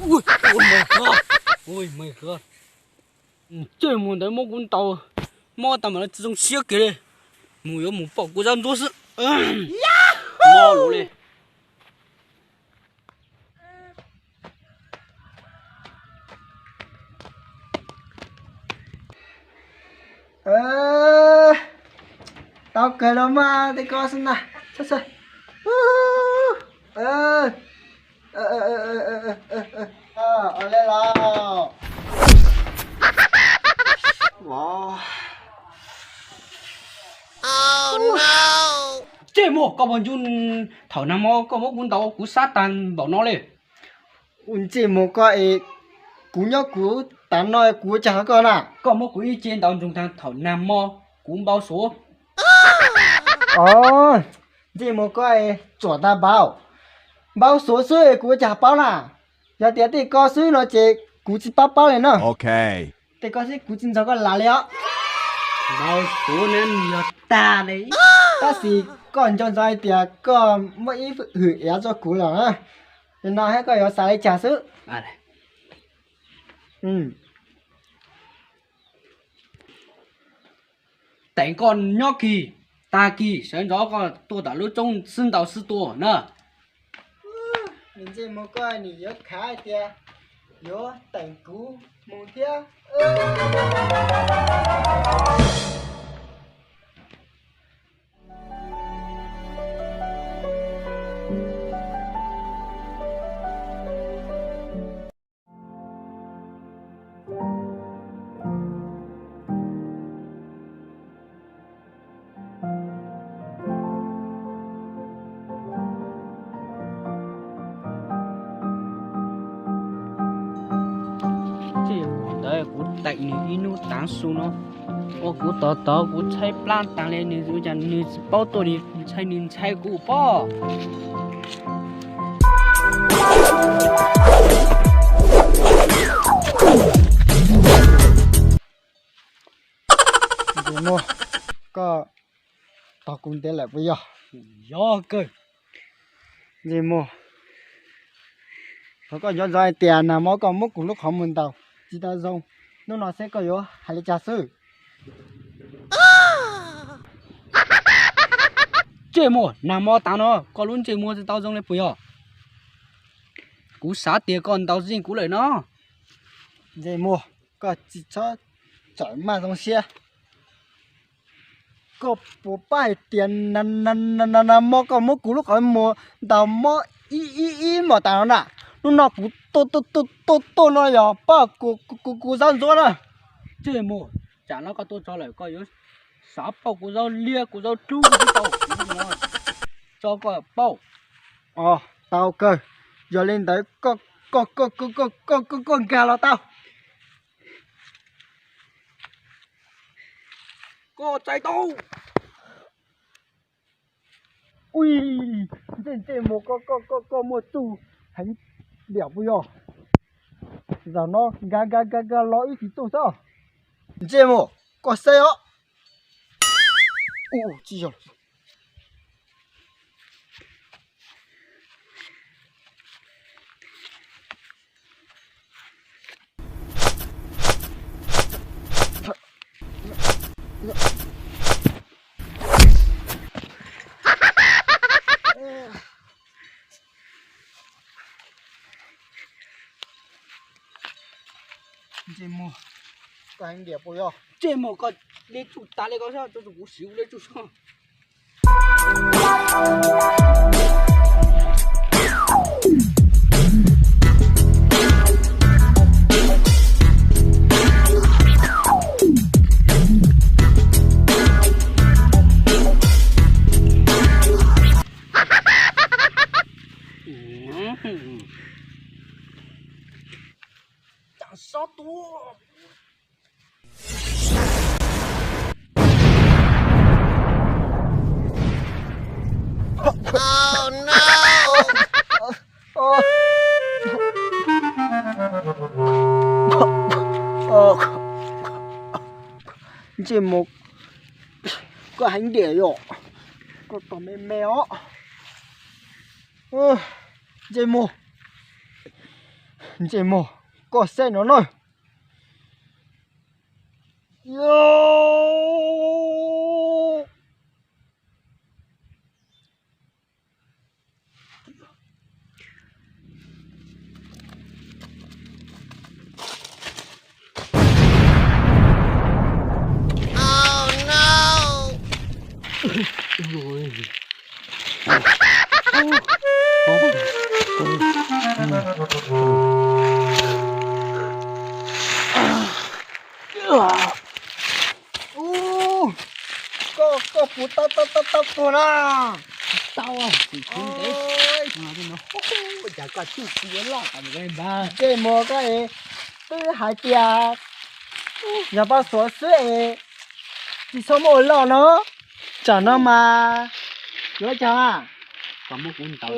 Ui, ui, my God. Ui, my God. Ntsej muag ntawd muab kuv ntaus mob tag mam li tsis zoo siab kiag li. Mus yuav mus pauj kuv zab ntsuab xwb. Mob luv li. Tau kawg los mas tej ko xwb na. Ua li los. Ntsej muag koj puas ntsoov thaum nag hmo koj muab kuv ntaus kuv sab tag npaum no li. Ntsej muag koj es, kuv nyob kuv tav no kuv ua cas thov koj na. Koj muab kuv ib ce ntaus ntsoog tag thaum nag hmo kuv npau suav. Os, ntsej muag koj es tsuam tag npaum, npau suav xwb kuv ua cas paub na. Yog tias tej ko xwb no ces kuv tsis pab paub li na. Tej ko xwb kuv tsis nrog koj lam li os. Npau suav na nws yog tag li. Tab sis koj nco ntsoov hais tias koj muab ib hwm iav rau kuv lawm na. Li no thiab koj yuav xav li cas xwb. Teem koj nyob kis, tag kis sawv ntxov koj tuaj tom lub roob xwb ntaus xwb tuaj na. Ntsej muag koj nim yuav khav hais tias yuav teem kuv mus thiab. Tej ntawd kuv teem nws ib hnub tav su no, ua kuv tos tos kuv tshaib plab tas li nws ua cas nws tsis paub tuaj li, ntshai nws ntshai kuv pob. Ntsej muag, koj tos kuv ntev lawm puas yog? Yog kawg. Ntsej muag, thov koj nco ntsoov hais tias nag hmo koj muab kuv lub qhov muag ntaus tsis tau zoo, hnub no seb koj yuav hais li cas xwb. Ntsej muag, nag hmo tav no koj lub ntsej muag tsis tau zoo li puas yog? Kuv xav tias koj ntaus zej kuv lawm no. Ntsej muag, koj tsis txhob txawm maj zoo siab. Koj puas paub hais tias nag hmo koj muab kuv lub qhov muag ntaus mob ib ib ib mos tas no na, hnub no kuv tuaj tuaj tuaj tuaj no yog pab kuv kuv zab ntsuab na. Ntsej muag, tsam no koj tuaj txog lawm koj yuav xav pauj kuv zaub liab kuv zaub dlub kuv tsis tau, kuv tso koj pauj. Os, tau kawg, yog li ntawd koj koj koj koj koj koj koj nkag los tau. Koj txais tau. Ui, ntsej ntsej muag koj koj koj koj muaj txuj heev diam puas yog? Zaum no nkag nkag nkag nkag los ib tsis tuaj xwb. Ntsej muag, koj saib os. Ua tsis yog. Ntsej muag, koj heev diam puas yog? Ntsej muag koj li tsuj tas li koj sab, tsuj kuv siv ua li tsuj sab. Tag sob tua. Ntsej muag, koj heev diam yom, koj tos me me os. Ntsej muag, ntsej muag, koj saib no na. Koj, koj puas tau, tau, tau, tau tuag na? Tau, tsis tau ntev. Cas koj tsuj tsis loj tas npaum li ntawd? Ntsej muag koj es twb hais tias yog poj suav xwb es tsis txhob muab ua loj no. Tsam no mas yuav cas. Koj muab kuv ntaus.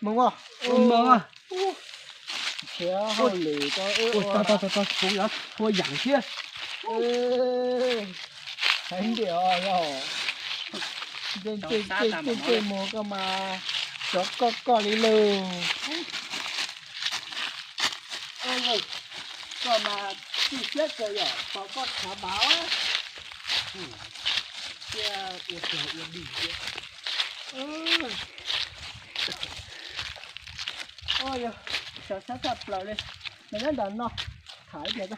Mus, mus. Ntsej, ntsej, ntsej muag koj mas tsov koj koj li lawm. Koj mas txi siab kawg yom, tos koj khav mas. Ua dim. Yog sab tshaj plaws li. Mas nyob ntawm no, tham ib pliag.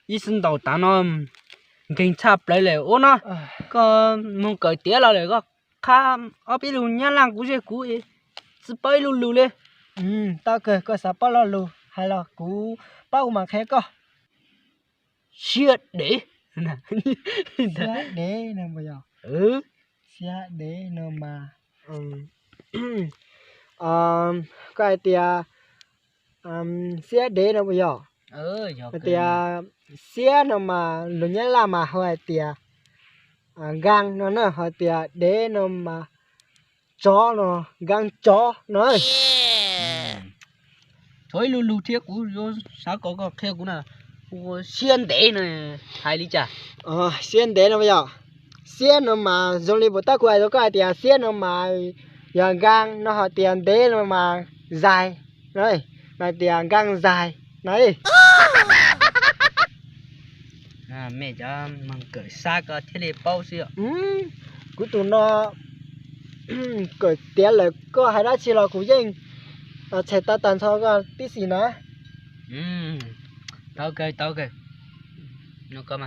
Ib xwb ntaus tav no nkeeg tshaj plaws lawm ua no. Koj mus kawm tiav los lawm koj qha ob peb lus Nyab Laj kuv ze kuv tsis paub ib lub lus li. Tau kawg, koj xav paub lo lus hais los kuv paub kuv mam qhia koj. Siab dev. Siab dev no puas yog? Siab dev no mas, koj hais tias siab dev no puas yog? Hais tias siab no mas lus Nyab Laj mas hu hais tias nkaas no na, hais tias dev no mas tsov no, nkaas tsov no. Thov ib lub lus thiab kuv yuav xav kom koj qhia kuv na. Siab ntev no hais li cas? Siab ntev no yog, siab no mas zoo li puas tab kuv hais rau koj hais tias siab no mas yog nkaas no, hais tias ntev no mas zais no, mas tias nkaas zais no. Mej cov moog kawm xab koj thiaj li paub xwb. Kuv tus no kawm tiav lawm, koj hais dab tsi los kuv yeej txhais tau tag nrho koj tib si na. Tau kawg, tau kawg. Kuv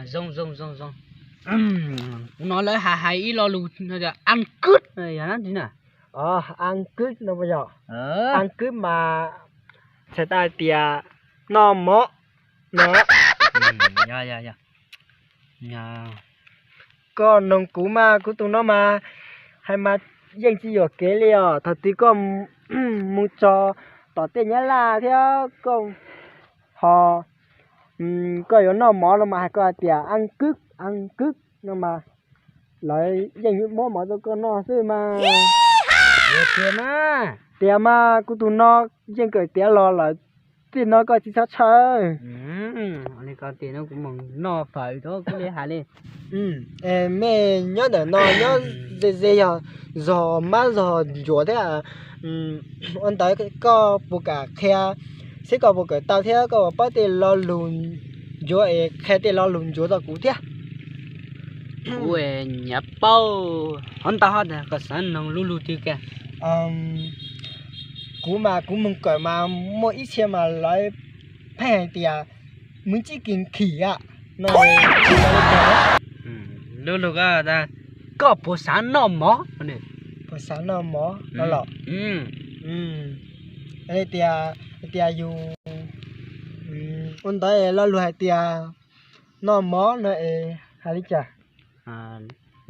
no lawv hais hais ib lo lus tias an kwb, yog dab tsi na? An kwb no puas yog? An kwb mas txhais tau hais tias noj mov no. Koj noog kuv mas kuv tus no mas hais mas yeej tsis yuam kev li os. Thaum twg koj mus txog tom tej Nyab Laj thiab koj ho koj yuav noj mov no mas hais koj hais tias an kwb, an kwb no mas lawv yeej muab mov rau koj noj xwb mas. Tias mas kuv tus no yeej kawm tiav los lawm, txij no koj tsis txhob tshawj. Li koj tias no kuv mus noj fawm rau kuv li hais li. Mej nyob ntawm no nyob ze ze yog zog mab zog ncuav thiab. Ua ntawd koj puas kam qhia seb koj puas kawm tau thiab koj puas paub tej lo lus ncuav es qhia tej lo lus ncuav rau kuv thiab? Kuv nyiam paub. Hov ntau hov tas koj xav noog lub lug twg kiag? Kuv mas kuv mus kawm mas muaj ib txhia mas lawv pheej hais tias mws tsib kis khim a no. Lub lug, koj puas xav noj mov? Puas xav noj mov no los? Tias, tias yus ua ntawd lo lug hais tias noj mov no es hais li cas?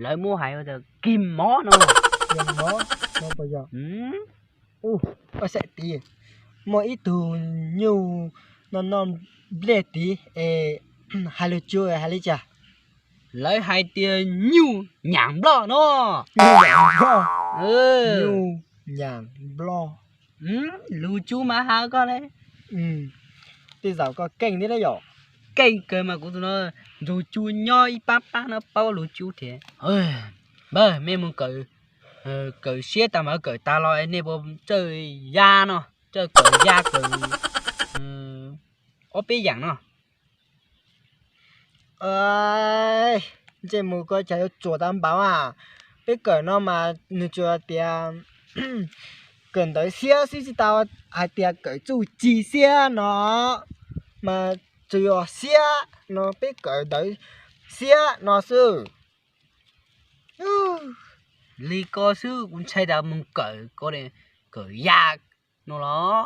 Lawv muab hais ua tias kis mov no. Kis mov no puas yog? Ua xaim tid, muaj ib tug nyuj no noj nplej tid es hais lus cuv hais li cas? Lawv hais tias nyuj nyam nploj no. Nyuj nyam nploj. Nyuj nyam nploj. Lus Cub mas has koj le. Tej zaum koj keej thiab yom. Keej kawg mas kuv tus no nrug Cub nyob ib pab pab no paub lus Cub thiab. Npawg, mej mus kawm, kawm siab tas mas kawm tas los nej puas txawj ya no, txawj kawm ya kawm ob peb yaam no. Ntsej muag koj cas yuav tsuas tau npaum a. Peb kawm no mas nws tsuas tias kawm ntawv xiab xwb, tsis tau hais tias kawm txuj ci xiab no, mas tsuas yog xiab no, peb kawm ntawv xiab no xwb. Li ko xwb kuv ntshai tas mus kawm ko, kawm ya no los.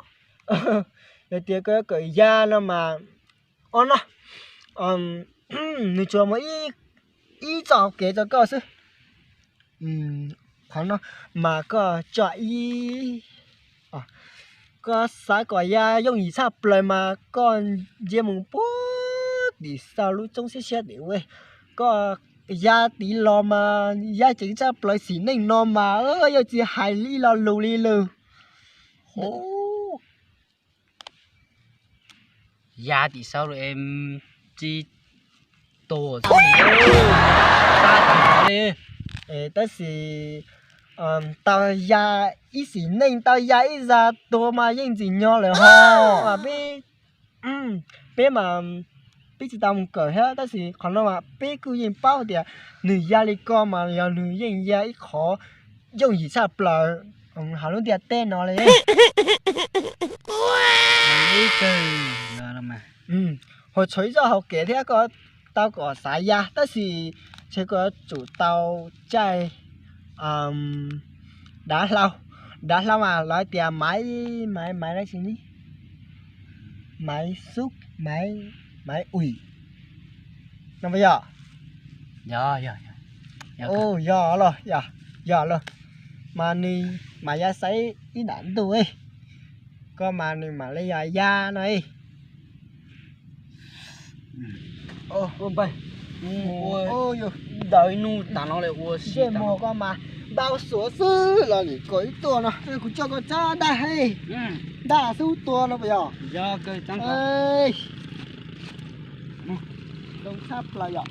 Yog tias koj kawm ya no mas, o no, nws tsuas muaj ib txoj hauv kev rau koj xwb. Qhov no mas koj tso ib, koj xav kom ya yooj yim tshaj plaws mas koj ntsia mus puag tim saum lub roob siab siab tim ub, koj ya tid los mas ya ceev tshaj plaws, xim neej no mas yeej tsis hais ib lo lus li lawm. Ya tim saum tsis tuag li. Tab sis tau ya ib xim neej, tau ya ib zag tuag mas yeej ntxim nyog lawm ho. Peb, peb mas peb tsis tau mus kawm thiab, tab sis qhov no mas peb kuj yeej paub tias nws ya li ko mas yog nws yeej ya ib qho yooj yim tshaj plaws hauv lub ntiaj teb no li. Ho tshuav ib txoj hauv kev thiab, koj tau kom xav ya, tab sis ntshe koj yuav tsum tau caij dav hlau. Dav hlau mas lawv tias maiv, maiv, maiv dab tsi ne, maiv xub, maiv, maiv uim no puas yog? Yog los, yog los, mas nws mam ya xaiv ib ntam ntuj, koj mas nws mam li yog ya no. Ntawd ib nub tas no lawm ua si, ntsej muag koj mas ntau suav xwb los nim koj ib tuaj no, kuv coj koj txhob dag he, dag xwb tua no puas yog? Zoo tshaj plaws yom.